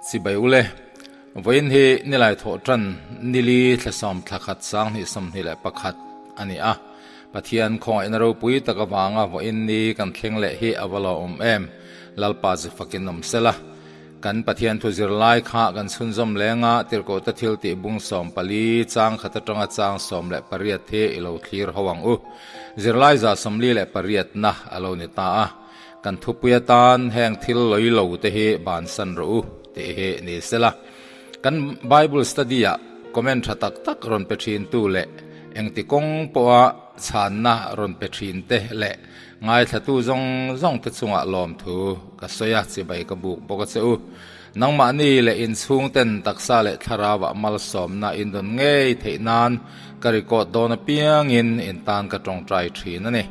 Chibai ule, vawiin hi nilai thawh tan nili thlasawm thla khat 2021 a ni a. Pathian khawngaihna ropui tak avanga vawiin ni kan thleng leh hi a va lo awm em? Lalpa zu fakin awm sela. Kan Pathian thu zirlai kha kan chhunzawm leng a, Tirhkohte thil tih bung 14 chang khat atanga chang 18 hi i lo thlir ho ang u. Zirlai 48 na a lo ni ta a. Kan thupui atan heng thil lawilo te hi bansan rawh u tih hi ni sela. Kan Bible study ah comment tha tak tak rawn pe thin tu leh engti kawng pawha chhanna rawn pe thin te leh ngaithlatu zawng zawng te chungah lawmthu ka sawi a, chibai ka buk bawk a che u. Nangmahni leh inchhung ten taksa leh thlarauah malsawmna in dawn ngei theih nan ka record dawn apiangin in tan ka tawngtai thin a ni.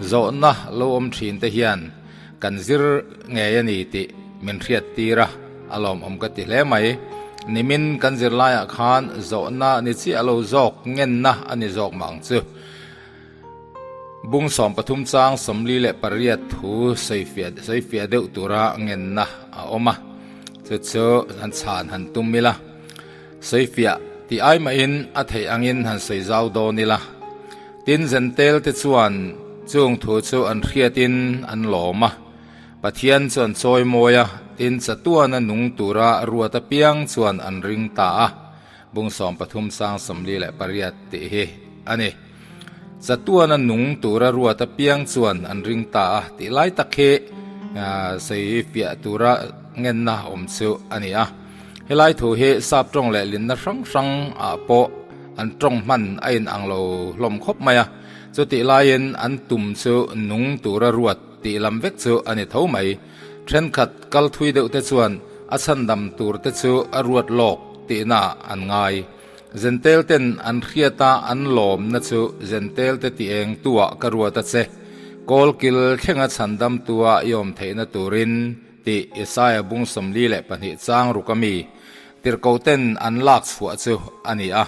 Zawhna lo awm thin te hian kan zir ngei a ni tih min hriat tir a, a lawmawm ka ti hle mai. Nimin kan zirlaiah khan zawhna ni chiah lo zawk ngenna a ni zawk mah ang chu. Bung 13 chang 48 thu sawifiah sawifiah deuh tura ngenna a awm a, chu chu han chhan han tum ila. Sawifiah tih ai mahin a theih angin han sawi zau dawn ila. Tin Zentel te chuan chung thu chu an hriatin an lawm a, Pathian chu an chawi mawi a, tin chatuana nung tura ruat apiang chuan an ring ta a. Bung 13 chang 48 tih hi a ni. Chatuana nung tura ruat apiang chuan an ring ta a tih lai tak hi sawifiah tura ngenna awm chu a ni a. Helai thu hi sap tawng leh linna hrang hrang ah pawh an tawng hman a in ang lo hlawm khawp mai a, chutih laiin an tum chu nung tura ruat tih lam vek chu a ni tho mai. Thenkhat kal thui deuh te chuan a chhandam tur te chu a ruat lawk tihna an ngai. Zentel ten an hriat a an lawmna chu Zentel te ti eng tuah ka ruat a che. Kawlkil thlenga chhandam tua i awm theihna turin tih Isaiah bung 42 chang ruk ami tirhkoh ten an lak chhuah chu a ni a.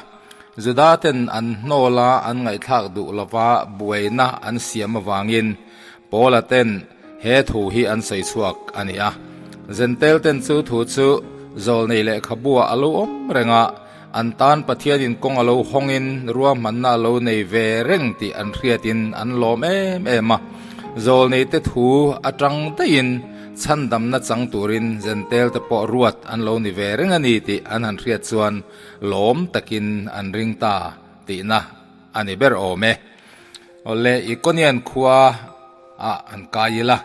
Juda ten an hnawl a an ngaihthlak duh lova buaina an siam avangin Paula ten he thu hi an sawi chhuak a ni a. Zentel ten chu thu chu zawlnei lehkhabuah a lo awm reng a, an tan Pathianin kawng a lo hawngin ruahmanna a lo nei ve reng tih an hriatin an lawm em em a. Zawlnei te thu atang daihin chhandamna chang turin Zentel te pawh ruat an lo ni ve reng a ni tih an han hriat chuan lawm takin an ring ta tihna a ni ber awm e. Awle Ikonian khua ah an kai ila,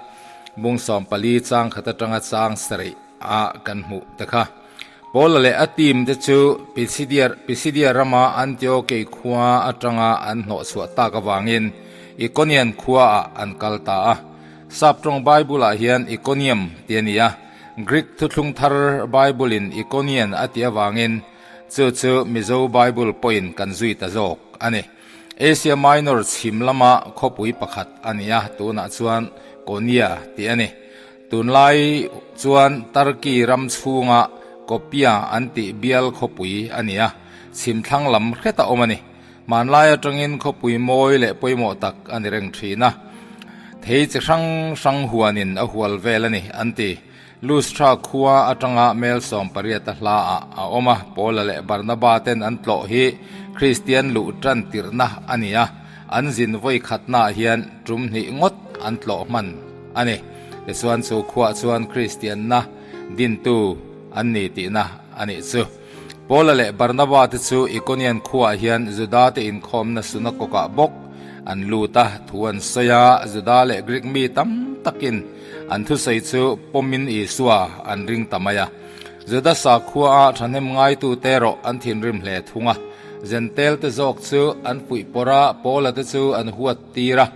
bung 14 chang khat atanga chang sarih ah kan hmuh te kha. Paula leh a team te chu Pisidia Pisidia rama Antiokei khua atanga an hnawh chhuah tak avangin Ikonian khua ah an kal ta a. Sap tawng Bible ah hian Ikonium ti a ni a, Greek thuthlung thar Bible in Ikonian a tih avangin chu chu Mizo Bible pawhin kan zui ta zawk a ni. Asia Minor chhim lama khawpui pakhat a ni a, tunah chuan Konya tih a ni. Tunlai chuan Turkey ram chhunga Kopia an tih bial khawpui a ni a, chhim thlang lam hret a awm a ni. Hmanlai atangin khawpui mawi leh pawimawh tak a ni reng thin a. Thei chi hrang hrang huanin a hual vel a ni an ti. Lustra khua atanga mel 18 a hla ah a awm a, Paula leh Barnaba ten an tlawh hi Kristian luh tan tirhna a ni a, an zin vawi khatna ah hian tum hnih ngawt an tlawh hman a ni. Tichuan chu khuaah chuan Kristianna dintu an ni tihna a nih chu. Paula leh Barnaba te chu Ikonian khuaah hian Juda te inkhawmna sunakokah bawk an lut a, thu an sawi a, Juda leh Greek mi tam takin an thusawi chu pawmin Isua an ring ta mai a. Juda sakhua a thahnem ngaitute erawh an thinrim hle thung a, Zentel te zawk chu an puih pawrh a, Paula te chu an huat tir a,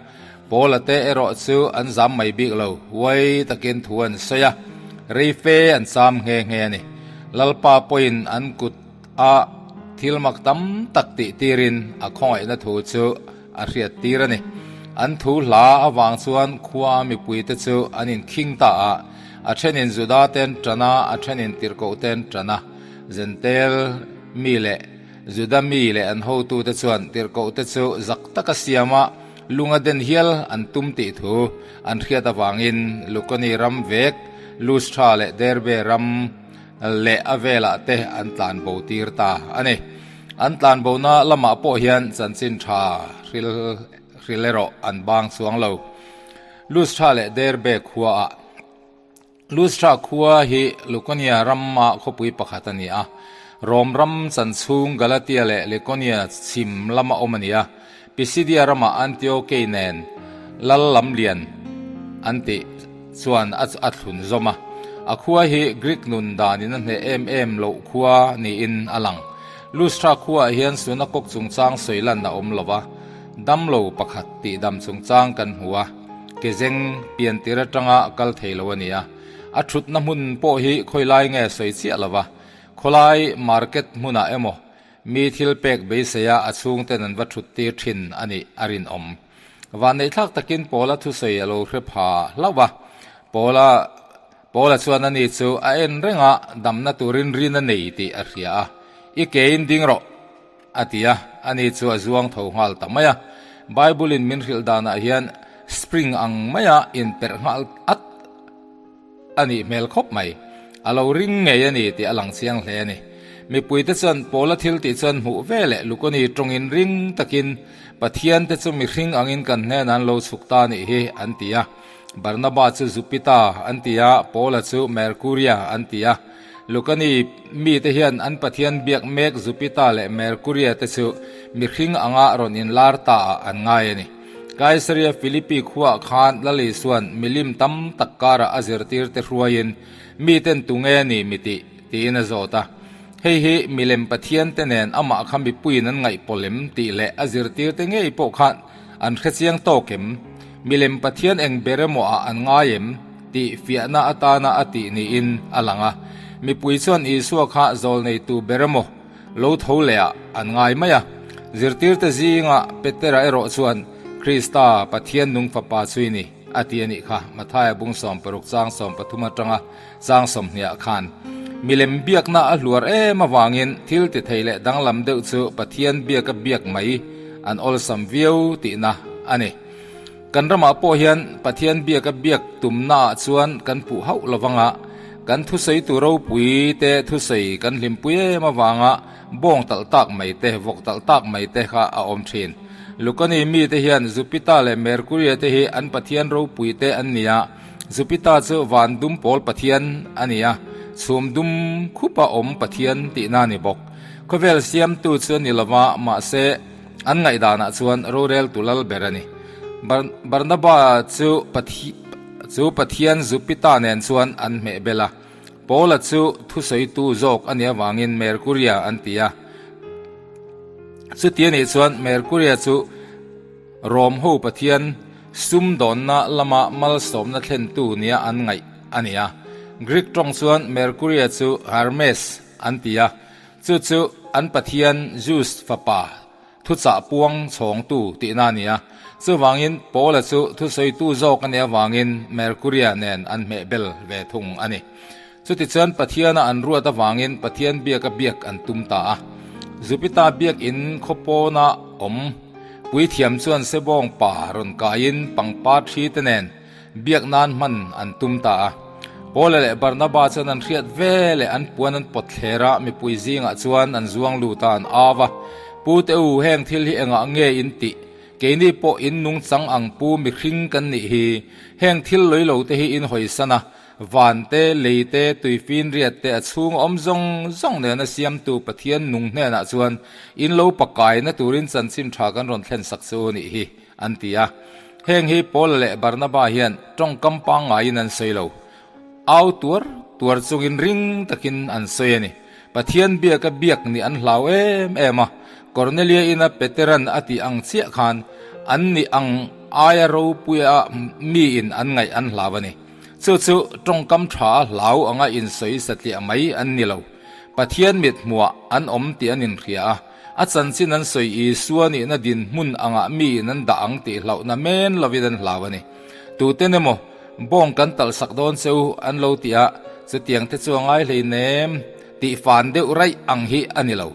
Paula te erawh chu an zam mai bik lo, huai takin thu an sawi a, rei fe an cham nghe nghe a ni. Lalpa pawhin an kut a thil mak tam tak tih tirin a khawngaihna thu chu a hriat tir a ni. An thu hla avang chuan khua mipui te chu an inkhing ta a, a thenin Juda ten tan a, a thenin tirhkoh ten tan a, Zentel mi leh Juda mi leh an hotute chuan tirhkoh te chu zak taka siam a, lunga den hial an tum tih thu an hriat avangin Lukoni ram vek, Lustra leh Derbe ram. leh a velah te an tlanbo tir ta a ni. An tlanbona lamah pawh hian chanchin tha hril hril erawh an bang chuang lo. Lustra leh Derbe khuaah Lustra khua hi Lukonia rama khawpui pakhat a ni a, Rom ram chan chhung Galatia leh Likonia chhim lama awm a ni a. Pisidia ramah Antiokei nen lal lam lian an tih chuan a thlun zawm a. A khua hi Greek nun danin a hneh em em loh khua niin a lang. Lustra khuaah hian sunakok chungchang sawi lan a awm lo va, damlo pakhat tihdam chungchang kan hmu a, kezeng piantir atanga kal thei lo a ni a. A thutna hmun pawh hi khawilai nge sawi chiah lo va, khawlai market hmunah emaw Mi thil pek beiseia a chhungten an va thut tir thin a nih a rinawm. Vanneihthlak takin Paula thusawi a lo hre pha hlauh a. Paula Paula chuan ani chu a en reng a, damna turin rin a nei tih a hria a. I kein ding rawh, a ti a, ani chu a zuang tho nghal ta mai a. Bible-in min hrilh danah hian spring ang maia inperh nghal at A nih hmel khawp mai. A lo ring ngei a ni tih a lang chiang hle a ni. Mipuite chuan Paula thil tih chuan hmuh ve leh Lukoni tawngin ring takin Pathian te chu mihring angin kan hnenah an lo chhuk ta nih hi an ti a. Barnaba chu Jupita an ti a, Paula chu Merkuria an ti a. Lukani mite hian an Pathian biak mek Jupita leh Merkuria te chu mihring anga rawn inlar ta ah an ngai a ni. Kaisaria Philippi khuaah khan Lal Isua'n milim tam tak karah a zirtirte hruaiin, Miten tunge a ni mi tih? tiin a zawt a. Hei hi milem Pathiante nen amah kha mipuiin an ngaihpawlh em tih leh a zirtirte ngei pawh khan an hrechiang tawk em? Milem Pathian eng ber emaw ah an ngai em? tih fiahna atana a tih niin a lang a. Mipui chuan Isua kha zawlneitu ber emaw Lo tho leh ah an ngai mai a. Zirtirte zinga Petera erawh chuan, Krista, Pathian nung Fapa chu i ni, a ti a nih kha, Mathaia bung 60 chang 13 atanga chang 20 ah khan. Milem biakna a hluar em avangin thil ti thei leh danglam deuh chu Pathian biaka biak mai an awlsam viau tihna a ni. Kan ramah pawh hian Pathian biaka biak tumnaah chuan kan puh hauh lo vanga, kan thusawi tu ropui te thusawi kan hlimpui em avanga bawng talh tak mai te, vawk talh tak mai te kha a awm thin. Lukani mite hian Jupiter leh Mercury te hi an Pathian ropui te an ni a, Jupiter chu van dum pawl Pathian a ni a, chhum dum khupa awm Pathian tihna a ni bawk. Khawvel siamtu chu a ni lova, mahse, An ngaihdanah chuan roreltu lal ber a ni. Barnaba chu chu Pathian Jupiter nen chuan an hmeh bel a. Paula chu thusawitu zawk a nih avangin Merkuria an ti a. Chuti a nih chuan Merkuria chu Rom ho Pathian sumdawnna lama malsawmna thlentu nia an ngaih a ni a. Greek tawng chuan Merkuria chu Hermes an ti a. Chu chu an pathian Zeus fapa thuchah puang chhawngtu tihna a ni a. Chuvangin Paula chu thusawitu zawk a nih avangin Merkuria nen an hmehbel ve thung a ni. Chutichuan Pathiana an ruat avangin Pathian biaka biak an tum ta a. Jupiter biakin khaw pawna awm puithiam chuan sebawng pa rawn kaiin pangpar thi te nen Biak nan hman an tum ta a. Paula leh Barnaba chuan an hriat ve leh an puan an pawt thler a, mipui zingah chuan an zuang lut a, an au a, Pu te u, heng thil hi engah nge in tih? Keini pawh in nungchang ang pu mihring kan nih hi. Heng thil lawilo te hi in hawisan a, van te, lei te, tuifinriat te, a chhung awm zawng zawng nena siamtu Pathian nung hnenah chuan in lo pakaina turin chanchin tha kan rawn thlen sak che u nih hi, an ti a. Heng hi Paula leh Barnaba hian tawngkam pangngaiin an sawi lo. Au tuar tuar chungin ring takin an sawi a ni. Pathian biaka biak nih an hlau em em a, Kornelia ina Peteran a tih ang chiah khan an nih ang aia ropuia miin an ngaih an hlau a ni. Chu chu tawngkam tha a hlau anga insawi satliah mai an ni lo. Pathian mit hmuah an awm tih an inhria a. A chanchin an sawi Isua nihna dinhmun angah miin an dah ang tih hlauhna men lovin an hlau a ni. Tuten emaw, bawng kan talh sak dawn che u an lo ti a, chutiang te chu a ngai hleinem tih fan deuh raih ang hi a ni lo.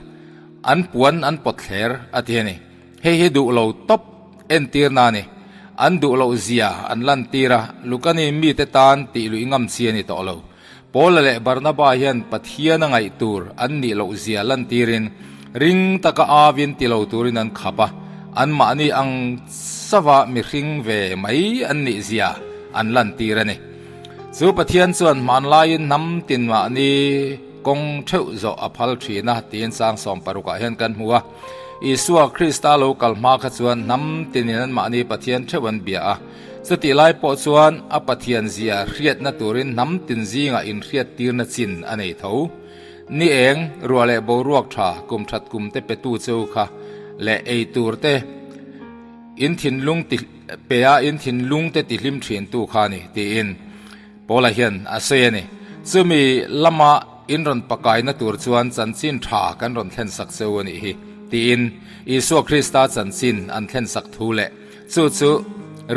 An puan an pawt thler a ti a ni. Hei hi duh lo tawp entirna a ni. An duh loh zia an lantir a, Lukani mite tan tih luih ngam chi a ni tawh lo. Paula leh Barnaba hian Pathian a ngaih tur an nih loh zia lantirin ring taka avin ti lo turin an khap a, anmahni ang chauha mihring ve mai an nih zia an lantir a ni. Chu Pathian chuan hmanlaiin hnam tin mahni kawng theuh zawh a phal thin a tiin chang sawmparukah hian kan hmu a. Isua Krista lo kal hma kha chuan hnam tinin anmahni Pathian theuh an bia a. Chutih lai pawh chuan a Pathian zia hriatna turin hnam tin zingah inhriattirna chin a nei tho. Ni eng, ruah leh boruak tha kum that kum te petu cheu kha leh ei tur te in thinlung ti pe a in thinlung te tihlim thintu kha a ni tiin Paula hian a sawi a ni. Chumi lama in rawn pakaina tur chuan chanchin tha kan rawn thlensak cheu a nih hi tiin Isua Krista chanchin an thlensak thu leh Chu chu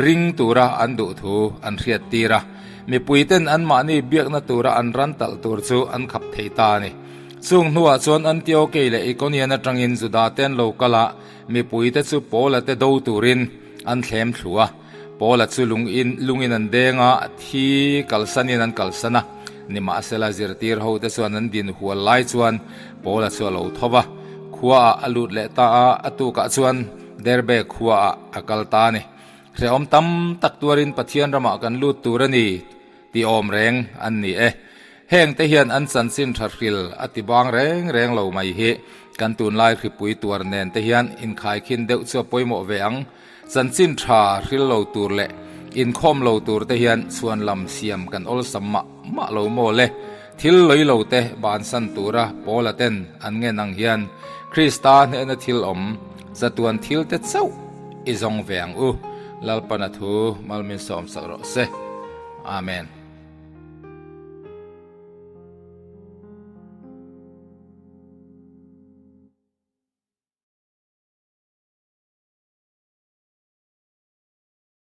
ring tura an duh thu an hriat tir a, mipuiten anmahni biakna tura an ran talh tur chu an khap thei ta a ni. Chung hnuah chuan Antiokei leh Ikonian atangin Judaten lo kal a, mipuite chu Paula te do turin an thlem thlu a. Paula chu lungin lungin an deng a, thi kalsanin an kalsan a. Nimahsela zirtir hote chuan an din hual lai chuan Paula chu a lo tho va, khuaah a lut leh ta a, a tukah chuan Derbe khuaah a kal ta a ni. Hrehawm tam tak tuarin Pathian ramah kan lut tur a ni tih awm reng an ni e. Heng te hian an chanchin tha hril a ti bang reng reng lo mai hi kan tunlai hripui tuar nen te hian inkhaikhin deuh chu a pawimawh ve ang. Chanchin tha hril lo tur leh inkhawm lo tur te hian chhuan lam siam kan awlsam mah mah lo maw le. Thil lawih lo te bansan tura Paula ten an ngen ang hian Krista hnehna thil awm chatuan thil te chauh i zawng ve ang u. Lalpana thu malmin sawmsak rawh se. Amen.